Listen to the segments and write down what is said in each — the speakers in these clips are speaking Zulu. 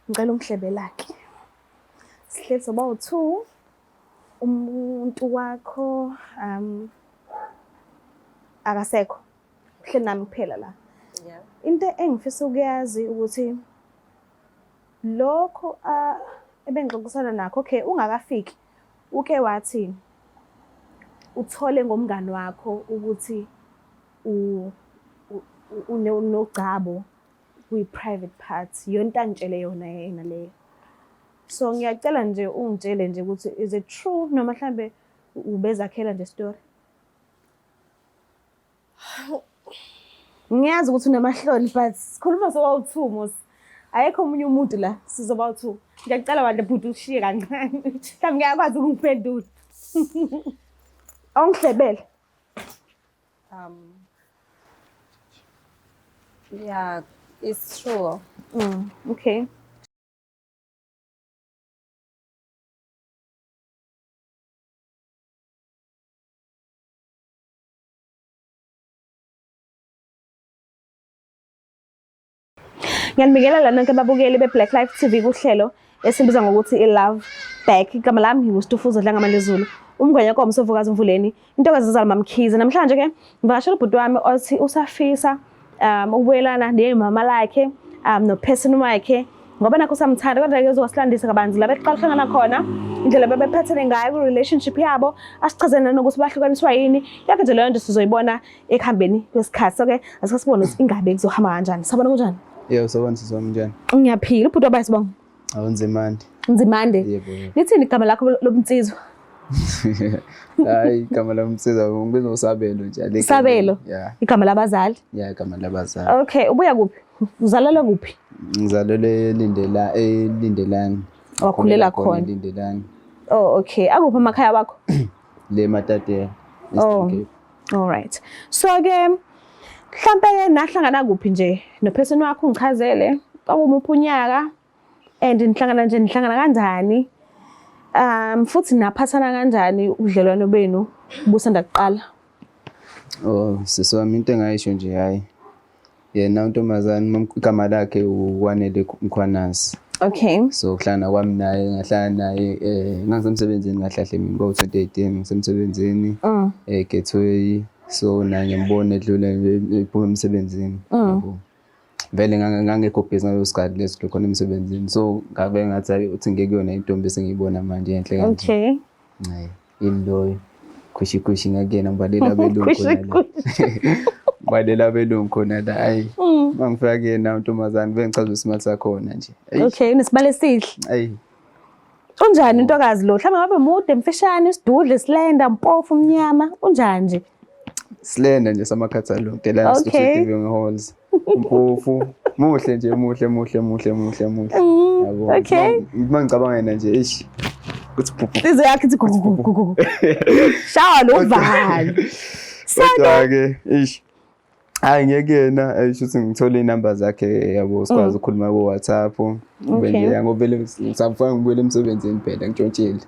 Ngicela ungihlebela-ke. Sihleli soba u-two, umuntu wakho akasekho. Uhleli nami kuphela la. Yeah. Into engifisa ukuyazi ukuthi lokho ebengixoxisana nakho, okay, ungakafiki uke wathi uthole ngomngani wakho ukuthi unogcabo kwi-private part. Iyona into angitshele yona yena leyo. So ngiyacela nje ungitshele nje ukuthi is it true noma mhlambe ubezakhela nje story. Ngiyazi ukuthi unamahloni but sikhuluma sobawu-two mos. Ayekho omunye umuntu la, sizoba u-two. Ngiyacela bandla bhuti ushiye kancane. Mhlawumbe ngiyakwazi ukungiphendula. Awungihlebele. Yeah, it's true. Okay. Ngiyanibingelela nonke ababukeli be-Black Life TV kuhlelo esibiza ngokuthi i-Love Back. Igama lami nginguStufuza Dlangamandezulu, umngwenya komso ovukazi Mvuleni, intokazi ezalwa MaMkhize. Namhlanje ke ngivakashela ubhuti wami othi usafisa ukubuyelana nemama lakhe no-person wakhe ngoba nakho samthanda, kodwa ke uzosilandisa kabanzi la beqala ukuhlangana khona, indlela bebephathene ngayo ku-relationship yabo, asichazele nanokuthi bahlukaniswa yini. Yonke nje leyo nto sizoyibona ekuhambeni kwesikhathi. So ke asike sibone ukuthi ingabe kuzohamba kanjani. Sabona kunjani? Yebo, sawubona sisi wami, njani? Ngiyaphila. Ubhuti wabayi sibonga. Awu Nzimande. Nzimande. Yebo, yebo. Lithini igama lakho lobunsizwa? Hayi, igama lomsizwa ngibiza ngoSabelo nje. Alikho. Sabelo. Yeah. Igama labazali. Yeah, igama labazali. Okay, ubuya kuphi? Uzalelwe kuphi? Ngizalelwe eLindela, eLindelani. Wakhulela khona. eLindelani. Oh, okay. Akuphi amakhaya wakho? Le Matadela. Eastern Oh. Cape. All right. So ke mhlambe ke nahlangana kuphi nje no-person wakho, ungichazele kwakumuphi unyaka and nihlangana nje nihlangana kanjani? Futhi naphathana kanjani ubudlelwano benu busanda kuqala? Oh, sisi wami, into engayisho nje, hayi. Yena untombazane igama lakhe uKwanele Mkhwanazi. Okay. So kuhlangana kwami naye, ngahlangana naye ngangisemsebenzini kahle kahle mina kwawu-2018 ngisemsebenzini eGateway. So naye ngiyambona edlula nje ephuma emsebenzini. Yabo. Vele ngangekho busy ngaleso sikhathi leso khona emsebenzini. So ngabe ngathi hayi uthi ngekuyona intombi esengiyibona manje enhle kanje. Okay. Hayi, yini loyo? Khushi khushi ngakuyena ngibalela abelungu khona la. Ngibalela abelungu khona la. Hayi. Mangifika kuyena untombazane bengichaza isimali sakhona nje. Eyi, Okay, unesibalo esihle. Ayi. Unjani intokazi lo? Mhlawumbe ngabe mude, mfishane, isidudle, slender, mpofu, mnyama. Unjani nje? Slender nje samakhathalonke la Living Halls. Mpofu. Muhle nje, muhle muhle muhle muhle muhle. Yabo. Okay. Uma ngicabanga yena nje, eish. Kuthi phuphu. Inhliziyo yakhe ithi gugu gugu gugu. Shawa lo valo. Kodwa ke, eish. Hayi ngeke yena, eish, uthi ngithole inamba zakhe yabo, sikwazi ukukhuluma ku WhatsApp. Kube nje ngobele ngisafuna ngibuyele emsebenzini phela ngitshontshile.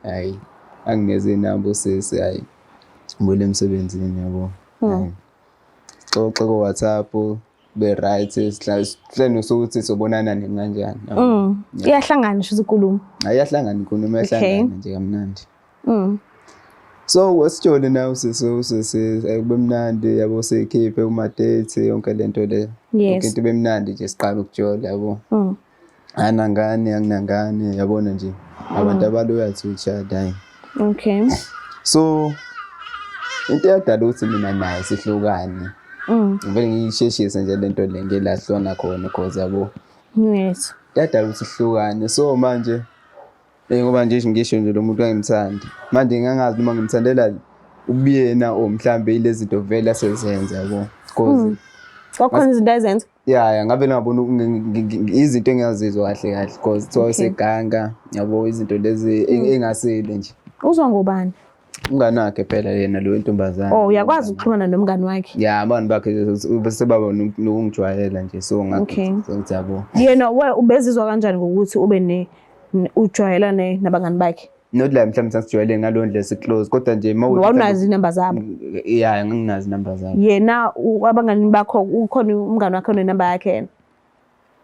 Hayi. Angineze inamba usisi, hayi. Ngibuyele emsebenzini yabo. Hayi. Sixoxe ku WhatsApp be right, sihlale nosukuthi sobonana nini kanjani. Iyahlangana nje izinkulumo. Hayi, iyahlangana inkulumo, iyahlangana nje kamnandi. So wasijole nawe usisi, usisi kube mnandi yabo, sikhiphe kuma date yonke lento le. Yonke into ibe mnandi nje, siqala ukujola yabo. Anangane anginangane yabona nje abantu aba-loyal to each other, hayi. Okay. So into eyadala ukuthi mina naye sihlukane. Ngivele ngiyisheshise nje lento le ngelahlwana khona cause yabo. Yadala ukuthi sihlukane. So manje ngoba nje ngisho nje lo muntu angimthandi. Manje ngangazi noma ngimthandela ubuyena or mhlambe ilezi zinto vele asezenza yabo. Cause Kwakhona izinto azenza. Yeah, ngabe ngabona izinto engingazizwa kahle kahle because kuthiwa useganga yabo, izinto lezi engasile nje. Uzwa ngobani? Umngani wakhe phela yena lo ntombazane. Oh, uyakwazi ukuxhumana nomngani wakhe? Yeah, abangani bakhe sebaba nokungijwayela nje, so ngathi yabo. Yena ubezizwa kanjani ngokuthi ube ne ujwayelane nabangani bakhe? Not like mhlawumbe sasijwayele ngaleyo ndlela si-close, kodwa nje uma Wawunazo iy'namba zabo? Yeah, nganginazo iy'namba zabo. Yena abangani bakho, ukhona umngani wakhe onenamba yakhe yena?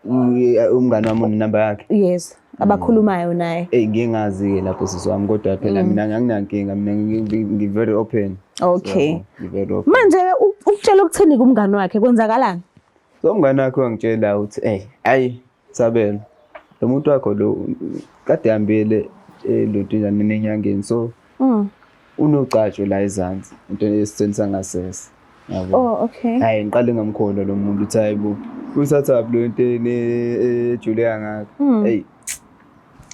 Umngane wami unenamba yakhe. Yes, abakhulumayo naye. Eyi, ngike ngazi-ke lapho sisi wami, kodwa phela mina anginankinga, mina ngi-very open. Okay. Ngi-very open. Manje ukutshela ukuthini kumngani wakhe, kwenzakalani? So umngane wakhe wangitshela ukuthi, "Ey, ayi Sabelo, lo muntu wakho lo kade hambile elontunjani enyangeni, so unocatsho la ezansi, into esitheni sangasese." Yabo. Oh, okay. Hayi, ngiqale ngamkholwa lo muntu uthi hayi bo, uyithathaphi lo nto ejule kangaka? Hey.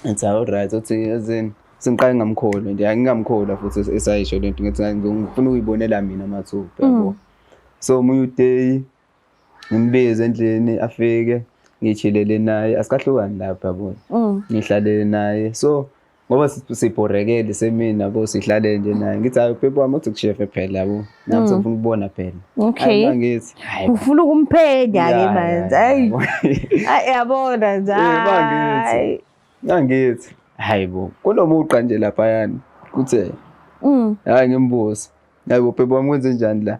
It's all right, uthi azini sengiqale ngamkholwa nje, angingamkholwa futhi esayisho lento, ngithi ngifuna ukuyibonela mina mathupha, yabo. So omunye uday ngimbize endlini, afike, ngijilele naye, asikahlukani lapha, yabo. Ngihlalele naye, so ngoba sibhorekele semini, yabo, sihlale nje naye, ngithi hayi, baby wami, uthi kushefe phela, yabo, nami sengifuna ukubona phela. Hayi, ngithi hayi. Ufuna ukumphenya ke manje. Hayi. Yabo. Hayi, yabona nje. Eh, mangithi. Hayi. Ngangithi hayi bo, kunomugqa nje laphayana kuthe hayi, ngimbuza, hayi bo, baby wami, kwenze njani la?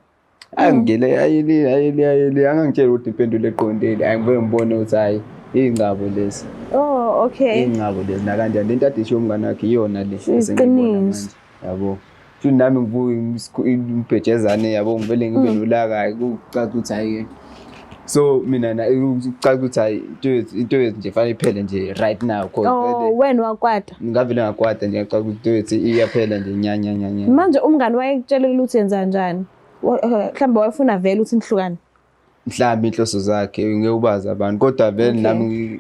Angigele ayili ayili ayili, angangitshela ukuthi impendulo eqondile. Hayi, ngibe ngibone ukuthi hayi, iy'ngcabo lezi. Oh, okay. Iy'ngcabo lezi, nakanjani lento ade ishiwo umngane wakhe iyona le esengiyibona Iqiniso. manje, yabo. Futhi nami ngibuye ngibhejezane, yabo, ngivele ngibe nolaka, kucaca ukuthi hayi-ke, so mina kucaca ukuthi hayi, into yethu nje fanele iphele nje right now, 'cause Oh, vele wena wakwata. Ngavele ngakwata nje, ngacaca ukuthi into yethu iyaphela nje, nya nya nya nya. Manje umngani wayekutshelela ukuthi yenza njani? Mhlawumbe wayefuna vele ukuthi nihlukane. Mhlawumbe inhloso zakhe ngeke ubazi abantu, kodwa vele nami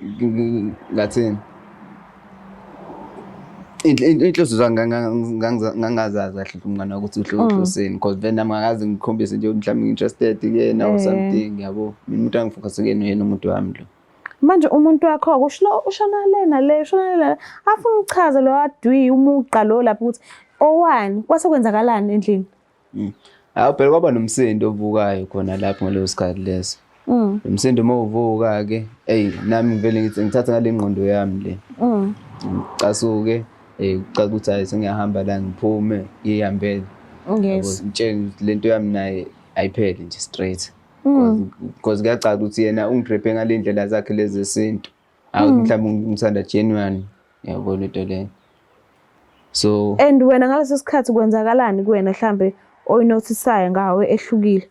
ngathini, inhloso zakhe ngangazazi kahle umngane wakho ukuthi uhloseni, because vele nami ngakaze ngikhombise nje mhlawumbe ngi-interested kuyena or something, yabo. Mina umuntu angifocus kuyena, uyena umuntu wami lo. Manje umuntu wakho kusho lo ushona le nale, ushona le nale. Afuna ukuchaza lo adwi umugqa lo lapho ukuthi owani, kwase kwenzakalani endlini? Hawu phela, kwaba nomsindo ovukayo khona lapho ngaleso sikhathi leso. Lo msindo uma uvuka-ke, eyi, nami ngivele ngithi ngithatha ngale ngqondo yami le. Ngicasuke, kucaca ukuthi hhayi, sengiyahamba la, ngiphume ngiyihambele. Yabo, ngitshele ukuthi lento yami naye ayiphele nje straight. Because kuyacaca ukuthi yena ungidrebhe ngale ndlela zakhe lezi zesintu. Hayi mhlawumbe ngimthanda genuine, yabo lento leyo. So And wena ngaleso sikhathi kwenzakalani kuwena mhlambe oyinothisayo ngawe ehlukile?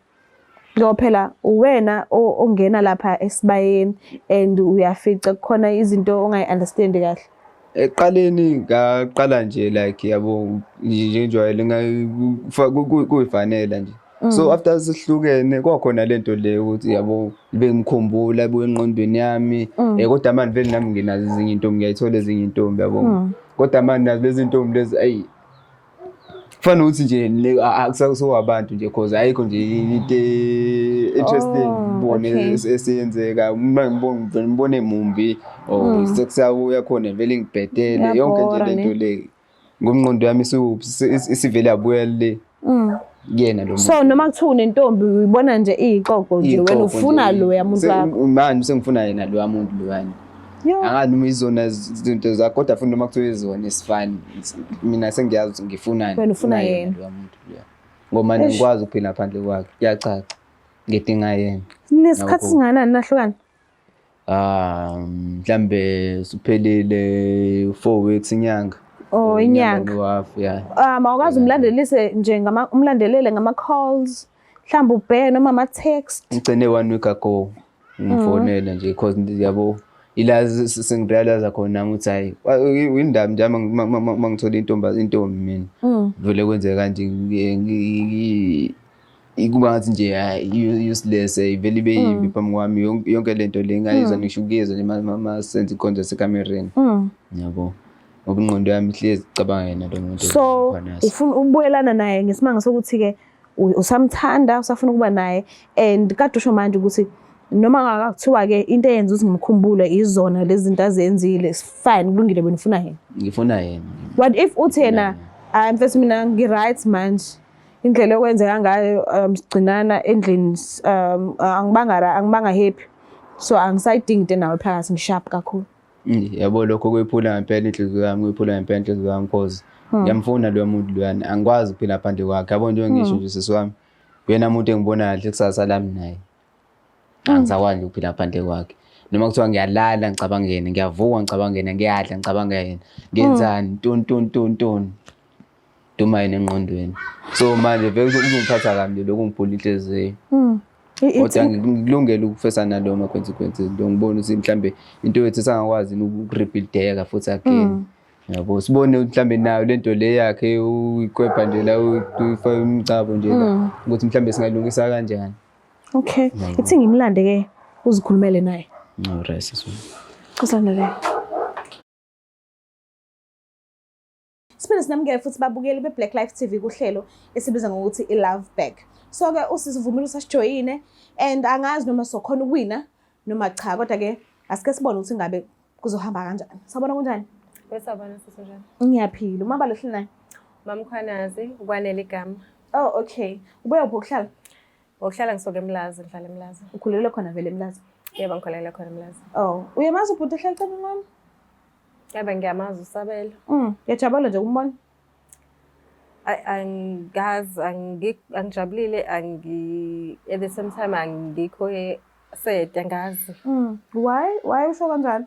Ngoba phela uwena ongena lapha esibayeni and uyafica kukhona izinto ongayi-understand kahle. Ekuqaleni ngaqala nje like, yabo, njenjwayele kuyifanela nje. So after sihlukene kwakhona lento le ukuthi, yabo, bengikhumbula buye engqondweni yami, kodwa manje vele nami nginazo ezinye intombi, ngiyayithola ezinye intombi, yabo. Kodwa manje nazo lezi intombi lezi, ayi, kufana ukuthi nje akusakusowabantu nje, cause ayikho nje into interesting ngibone esiyenzeka. Uma ngibone, ngibone mumbi or sekusabuya khona, vele ngibhedele yonke nje Iyabhora, lento le, ngomqondo yami isivele yabuya le kuyena lo. So noma kuthiwa unentombi, uyibona nje iyixoxo nje, wena Iy'xoxo ufuna nje. loya muntu wakho. Manje sengifuna yena loya muntu loyana. Yo. Angazi noma izona izinto zakho, kodwa futhi noma kuthiwa izona isifani, mina sengiyazi ukuthi ngifunani. Wena ufuna yena. Loya muntu loya, ngoba manje ngikwazi ukuphila ngaphandle kwakhe, kuyacaca ngidinga yena. Nesikhathi Nakho. singanani nahlukana? Ah, mhlambe suphelile 4 weeks, inyanga. Oh, inyanga. No-half, yeah. Awukazi umlandelise nje ngama umlandelele ngama calls, mhlawumbe ubheke noma ama text? Ngigcine one week ago ngimfonele nje, because yabo, ila sengirealize khona nami ukuthi hayi, indaba nje uma ngithola intombi mina vele kwenzeka kanje, kuba ngathi nje hayi, useless, ivele ibe yimbi phambi kwami yonke lento le, ngayizwa ngisho ukuyizwa nje ma senza inkonzo yasekamereni, yabo, ngoba ingqondo yami ihlezi icabanga yena lo muntu. So Khona. Ufuna ukubuyelana naye ngesimanga sokuthi ke usamthanda, usafuna ukuba naye, and kade usho manje ukuthi noma ngakuthiwa ke into eyenza ukuthi ngimkhumbule izona lezi zinto azenzile, it's fine, kulungile, wena ufuna yena. Ngifuna yena. What if uthi yena, hayi mfethu, mina ngi-right manje, indlela okwenzeka ngayo, sigcinana endlini, angibanga happy, so angisayidingi into nawe phakathi, ngisharp kakhulu? Yabo, lokho kuyiphula ngempela inhliziyo yami, kuyiphula ngempela inhliziyo yami, cause ngiyamfuna loyo muntu loyana, angikwazi ukuphila ngaphandle kwakhe, yabo. Njengoba ngisho nje, sisi wami, uyena muntu engibona kahle kusasa lami naye, angisakwazi nje ukuphila ngaphandle kwakhe. Noma kuthiwa ngiyalala ngicabanga yena, ngiyavuka ngicabanga yena, ngiyadla ngicabanga yena, ngenzani, ntoni ntoni ntoni ntoni. Duma yena engqondweni. So manje vele kuzongiphatha kabi nje lokhu ngiphula inhliziyo. Kodwa ngikulungele ukufesa nalowo ma-consequences lo ngibona ukuthi mhlambe into yethu sangakwazi ukurebuildeka futhi again. Yabo sibone mhlambe nayo lento le yakhe uyikwebha nje la uyifaka umcabo nje la ukuthi mhlambe singayilungisa kanjani. Okay. Ithi ngimlande ke uzikhulumele naye. Alright sisi. Kusanele. Siphinde sinamukele futhi babukeli be-Black Life TV kuhlelo esibiza ngokuthi i-Love Back. So-ke usisi uvumile ukuthi asijoyine and angazi noma sokhona ukuwina noma cha, kodwa-ke asike sibone ukuthi ngabe kuzohamba kanjani. Sawubona, kunjani? Besabona sisi, njani? Ngiyaphila. Umabalo hleli naye? Mamkhwanazi, ukwanele igama. Oh, okay. Ubuya kuphi ukuhlala? Ngokuhlala ngisuka eMlazi, ngihlala eMlazi. Ukhulele khona vele eMlazi? Yebo, ngikhulele khona eMlazi. Oh, uyamazi ubhuti ohlala eceleni kwami? Yebo, ngiyamazi uSabelo. Ngiyajabula nje ukumbona. Angazi, angijabulile, angi at the same time angikho sad, angazi. Why? Why usho kanjalo?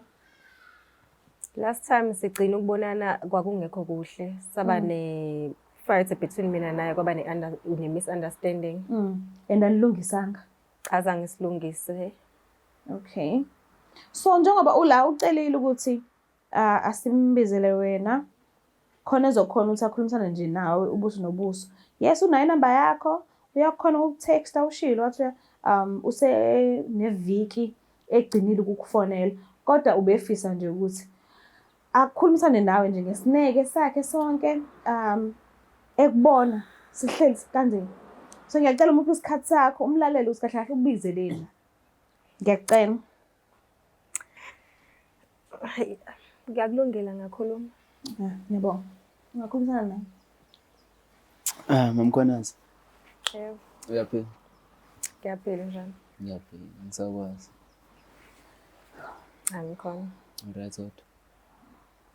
Last time sigcina ukubonana kwakungekho kuhle. Saba ne fight between mina naye, kwaba ne ne misunderstanding. And anilungisanga. Azange silungise. Okay. So njengoba ula ucelile ukuthi asimbizele wena khona ezokhona ukuthi akhulumisane nje nawe ubuso nobuso. Yes, unayo inamba yakho, uyakhona ukukutexta, ushilo wathi useneviki egcinile ukukufonela, kodwa ubefisa nje ukuthi akukhulumisane nawe nje ngesineke sakhe sonke ekubona sihleli kanje. So ngiyacela umuphe isikhathi sakho, umlalele ukuthi kahle kahle ukubizeleni. Ngiyacela. Hayi, ngiyakulungela ngakhuluma. Ah, ngiyabonga. Ungakhulumisana naye. Ah, Mamkhwanazi. Yebo. Uyaphila? Ngiyaphila, njani? Ngiyaphila, ngisakwazi. Angikhona. Right kodwa.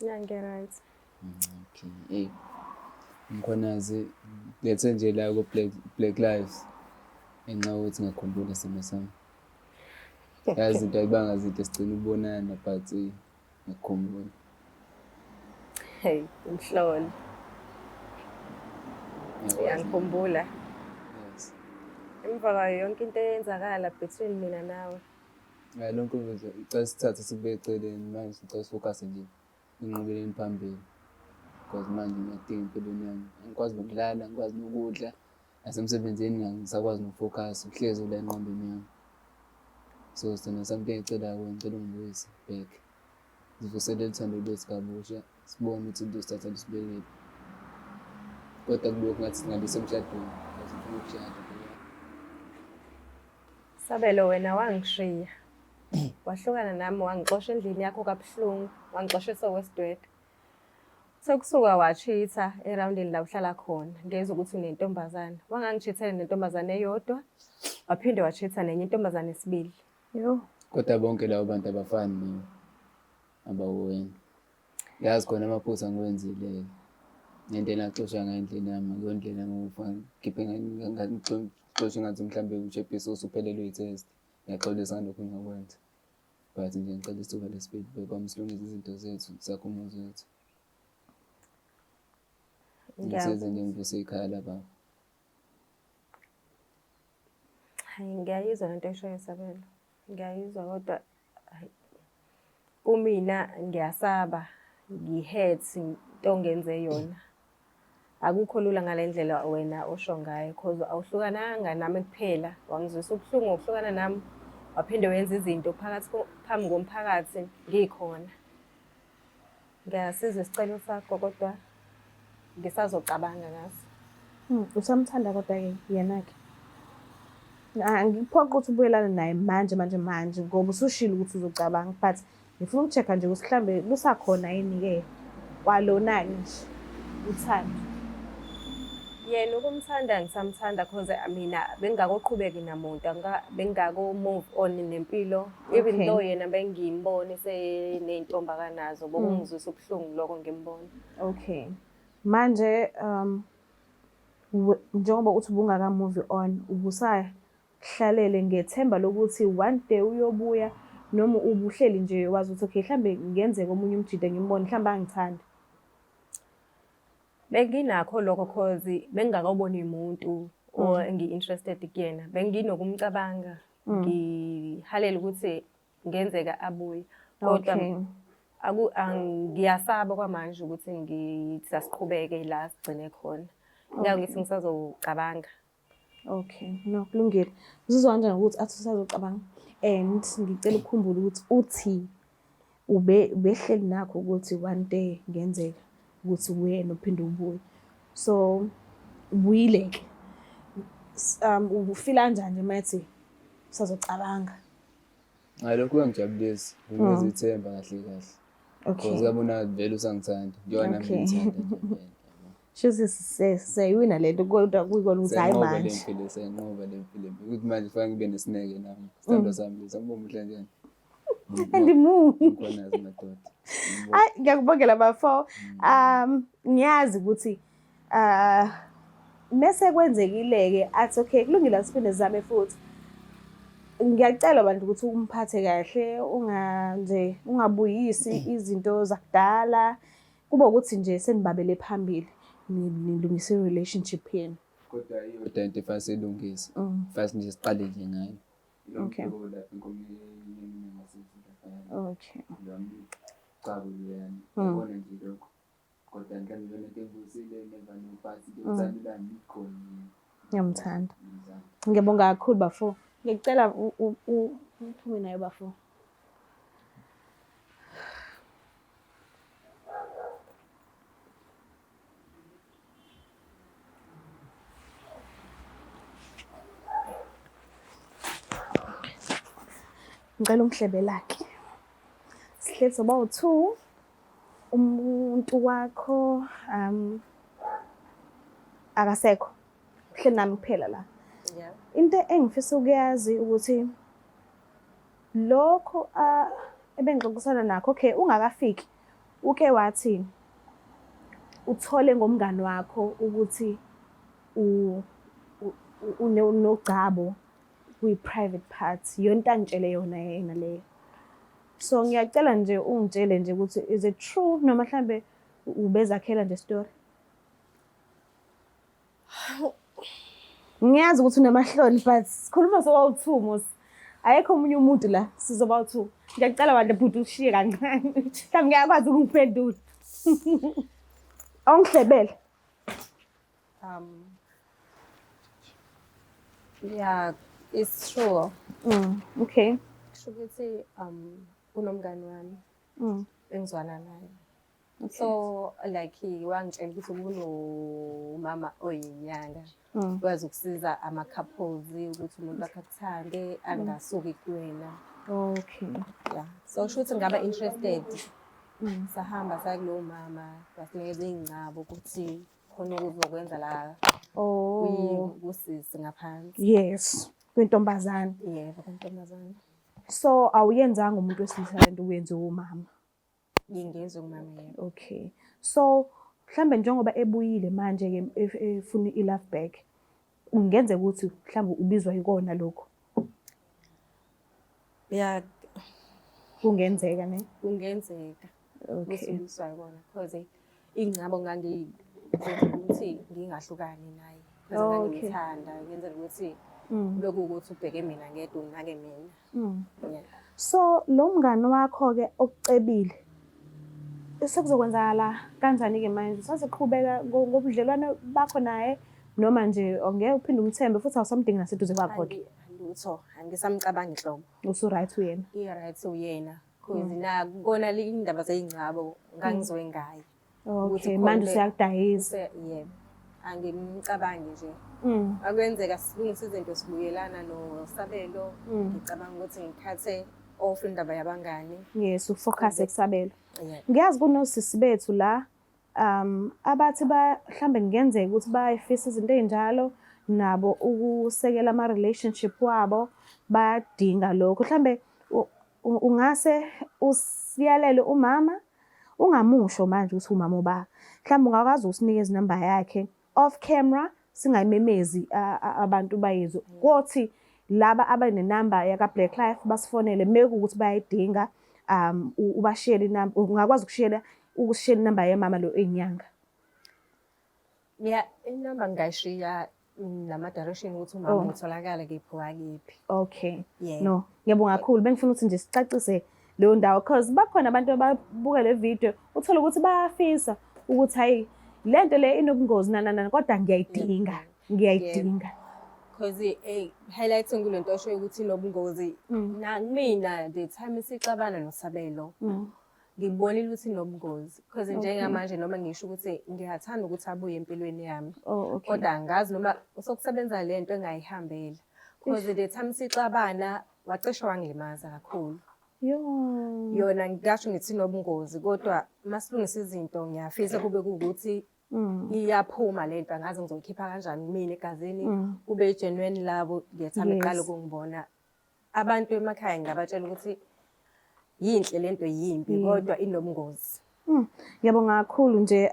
Yeah, ngi-right. Okay. Hey. Mkhwanazi, lethe nje la ku Black Lives. Ngenxa yokuthi ngiyakhumbula isimo sami. Yazi izinto ayibanga zinto sigcina ukubonana but ngiyakhumbula. Hey, umhlolo. Uyangikhumbula. Yes. Emva kwayo yonke into eyenzakala between mina nawe. Hayi lonke nje icela sithathe sikubeke eceleni manje, sicela sifocus nje enqubeleni phambili. Because manje ngiyadinga empilweni yami. Angikwazi nokulala, angikwazi nokudla. Nasemsebenzini angisakwazi nokufocus, uhlezi la engqondweni yami. So sona something engicela kuwe, ngicela ungibuyise back. Sivuselele uthando lwethu kabusha, sibone ukuthi luzosithatha lusibekephi. Kodwa kulokhu ngathi singalisa emshadweni, because ngifuna ukushada. Sabelo, wena wangishiya. Wahlukana nami, wangixosha endlini yakho kabuhlungu, wangixosha esowesidwedwe. Sekusuka wachitha erawundini la uhlala khona, ngezwa ukuthi unentombazane. Wangangichithela nentombazane eyodwa, waphinde wachitha nenye intombazane esibili. Yo. Kodwa bonke labo bantu abafani nawe, abawuwena. Yazi khona amaphutha ngiwenzile. Nento enaxosha ngayo endlini yami, akuyona indlela ngikhiphe ngixoshe ngathi mhlambe ushebhisi usuphelelwe i-test. Ngiyaxolisa ngalokhu engakwenza. But nje ngicela isithuba lesibili bekwami silungise izinto zethu, sakhe umuzi wethu. Ngisize nje ngivuse ikhaya lababa. Hayi, ngiyayizwa lento eshoyo Sabelo. Ngiyayizwa kodwa hayi, kumina ngiyasaba, ngi-hurt into ongenze yona. Akukho lula ngale ndlela wena osho ngayo cause awuhlukananga nami kuphela, wangizwisa ubuhlungu ngokuhlukana nami, waphinde wenza izinto phakathi phambi komphakathi ngikhona. Ngiyasizwa isicelo sakho kodwa ngisazocabanga ngaso. Usamthanda kodwa-ke yena-ke. Angikuphoqi ukuthi ubuyelane naye manje manje manje ngoba usushilo ukuthi uzocabanga, but ngifuna uku-check-a nje ukuthi mhlambe lusakhona yini-ke kwalona-ke nje uthando. Yena ukumthanda ngisamthanda cause mina bengingakoqhubeki namuntu, bengingako move on nempilo. Even though yena bengimbona eseney'ntombi akanazo, bokungizwisa ubuhlungu lokho ngimbona. Okay. Manje njengoba uthi ubungaka move on, ubusahlalele ngethemba lokuthi one day uyobuya Noma ubuhleli nje wazi ukuthi okay mhlambe ngenzeka omunye umjida ngimbone mhlambe angithande. Benginakho lokho cause bengingakaboni muntu or engi-interested kuyena. Benginokumcabanga, ngihalela ukuthi ngenzeka abuye. Kodwa Okay. aku ngiyasaba kwamanje ukuthi ngithi asiqhubeke la sigcine khona. Ngeke ngithi ngisazocabanga. Okay, no kulungile. Uzizwa kanjani ukuthi athi usazocabanga and ngicela ukukhumbula ukuthi uthi ube ubehleli nakho ukuthi one day ngenzeka ukuthi wena uphinde ubuye. So ubuyile ke. Ubufila kanjani nje mayethi usazocabanga? Hayi lokhu kuyangijabulisa, kunginikeza ithemba kahle kahle. Okay. Because yabona vele usangithanda, njengoba nami Okay. ngithanda nje vele. Shuthi siyayiwina le nto kodwa kuyikona ukuthi hhayi Siyanqoba le manje. mpilo, siyanqoba le mpilo. Ukuthi manje kufanele ngibe nesineke nami. Isithandwa sami lesi, angiboni muhle kanjani. Andimu. Ngikhonazi madoda. Hayi ngiyakubongela bafo. Ngiyazi ukuthi mese kwenzekile-ke athi okay kulungile asiphinde sizame futhi. Ngiyacela bantu ukuthi umphathe kahle unga nje ungabuyisi izinto zakudala. Kube ukuthi nje senibabele phambili nilungise i-relationship yenu. Kodwa iyodwa into efana siyilungise. Fast nje siqale nje ngayo. Okay. Okay. Cha loyana. Yabona nje lokho. Kodwa mhlawumbe iyona nto engibusile never know but nje uthando lwami lukhona. Ngiyamthanda. Ngiyamthanda. Ngiyabonga kakhulu bafo. Ngicela uphume nayo bafo. Ngicela ungihlebela-ke. Sihleli soba u-two. Umuntu wakho akasekho. Uhleli nami kuphela la. Yeah. Into engifisa ukuyazi ukuthi lokho ebengixoxisana nakho okay ungakafiki uke wathi uthole ngomngani wakho ukuthi unogcabo kwi-private part iyona into angitshele yona yena leyo. So ngiyacela nje ungitshele nje ukuthi is it true noma mhlambe ubezakhela nje story. Ngiyazi ukuthi unamahloni but sikhuluma sobawu-two mos. Ayekho omunye umuntu la sizoba u-two. Ngiyacela bandla bhuti ushiye kancane. Mhlawumbe ngiyakwazi ukungiphendula. Awungihlebele. Yeah, it's true. Okay. Kusho ukuthi unomngani wami engizwana naye. So like wangitshela ukuthi kunomama oyinyanga wazi ukusiza ama-couples ukuthi umuntu wakhe akuthande angasuki kuwena. Okay. Yeah. So kusho ukuthi ngaba interested. Sahamba saya kulowo mama wasinikeza iy'ngcabo ukuthi khona ukuzokwenza la Oh. kusisi ngaphansi. Yes, kwintombazane. Yebo, kwintombazane. So awuyenzanga umuntu wesilisa lento uyenze umama. Ngingezwe kumama yebo. Okay. So mhlambe njengoba ebuyile manje ke efuna i-love back. Kungenzeka ukuthi mhlambe ubizwa yikona lokho. Yeah, Kungenzeka ne? kungenzeka. Okay. Ukuthi ubizwa yikona because ingcabo ngangiyenzela ukuthi ngingahlukani naye. Because Okay. ngangimthanda, ngenzela ukuthi kube kuwukuthi ubheke mina ngedwa unake mina. Yeah. So lo mngani wakho ke okucebile sekuzokwenzakala kanjani ke manje? Usazoqhubeka ngobudlelwano bakho naye noma nje angeke uphinde umthembe futhi awusamdingi naseduze kwakho ke? Lutho, angisamcabangi nhlobo. Usu-right uyena. I-right uyena. Cause na kona le indaba zey'ngcabo ngangizwe ngaye. Ukuthi Okay, khona manje useyakudayisa. Yebo. Angimcabangi nje. Akwenzeka silungise izinto sibuyelana noSabelo. Ngicabanga ukuthi ngikhathe off indaba yabangani. Yes, ufocus ekusabelo. Yeah. Ngiyazi kunosisi bethu la abathi mhlambe kungenzeka ukuthi bayifisa izinto ey'njalo nabo ukusekela ama-relationship wabo bayadinga lokho. Mhlambe ungase usiyalele umama ungamusho manje ukuthi umama uba. Mhlambe ungakwazi ukusinikeza inamba yakhe off camera singayimemezi abantu bayizwe. Kothi Laba abanenamba yaka Black Life basifonele mekuwukuthi bayayidinga, ubashiyele inamba, ungakwazi ukushiyela ukushiyela inamba yemama lo eyinyanga. Ya, inamba ngingayishiya nama-direction ukuthi umama utholakala kephi wakephi. Okay. Yeah. No, ngiyabonga kakhulu. Bengifuna ukuthi nje sicacise leyo ndawo because bakhona abantu ababuka le video uthole ukuthi bayafisa ukuthi hayi, le nto le inobungozi nanana, kodwa ngiyayidinga, ngiyayidinga. Because highlighting kule nto oshoyo ukuthi inobungozi, nakumina the time sixabana noSabelo, ngibonile ukuthi inobungozi, because njengamanje noma ngisho ukuthi ngiyathanda ukuthi abuye empilweni yami, kodwa angazi noma sokusebenza le nto engayihambela, because the time sixabana wacishe wangilimaza kakhulu. Yo. Yona ngingasho ngithi inobungozi, kodwa masilungisa izinto ngiyafisa kube kuwukuthi iyaphuma le nto. Angazi ngizoyikhipha kanjani kumina egazini, kube genuine labo ngiyethanda iqala ukungibona. Abantu emakhaya ngingabatshela ukuthi yinhle lento, yimbi, kodwa inobungozi. Ngiyabonga kakhulu nje,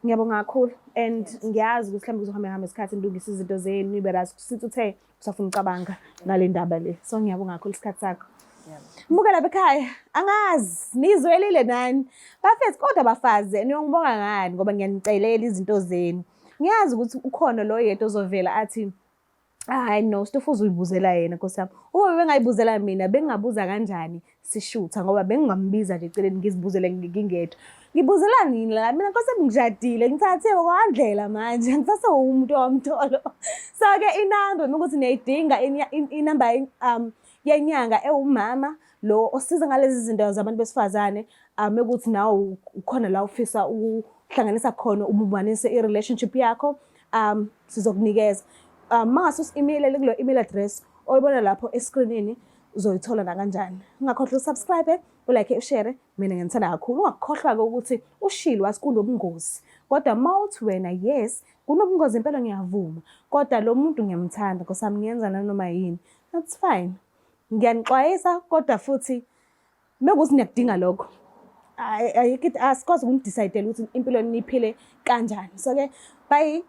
ngiyabonga kakhulu, and ngiyazi ukuthi mhlawumbe kuzohamba hamba isikhathi nilungise izinto zenu, but sithi uthe usafuna ucabanga ngale ndaba le, so ngiyabonga kakhulu isikhathi sakho. Muka lapha ekhaya, angazi nizwelile nani bafethu, kodwa bafazi niyongibonga ngani ngoba ngiyanicelela izinto zenu. Ngiyazi ukuthi ukhona lo yedwa ozovela athi, "Hayi no, Stufuza uyibuzela yena." Nkosi yami, uma bengayibuzela mina bengingabuza kanjani sishutha? Ngoba bengingambiza nje eceleni ngizibuzele ngingedwa. Ngibuzela nini la mina, nkosi yami? Ngishadile, ngithathe kwandlela manje, ngisase umuntu wamtholo. So-ke inamba ukuthi niyayidinga, inamba yenyanga ewumama lo osiza ngalezi zinto zabantu besifazane, ukuthi nawe ukhona la ufisa ukuhlanganisa khona, ubumbanise i-relationship yakho, sizokunikeza. Mangase usi-emailele kulo email address oyibona lapho eskrinini, uzoyithola nakanjani. Ungakhohlwa usubscribe, ulike, ushare. Mina ngiyanithanda kakhulu. Ungakukhohlwa-ke ukuthi ushilo wathi kunobungozi, kodwa uma uthi wena, "Yes, kunobungozi impela, ngiyavuma, kodwa lo muntu ngiyamthanda, nkosi yami, ngiyenza nanoma yini," that's fine. Ngiyanixwayisa, kodwa futhi mekuthi niyakudinga lokho, ayikho, asikwazi ukunidecide ukuthi impilo niyiphile kanjani. So-ke bye.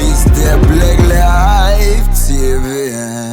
It's the Black Life TV.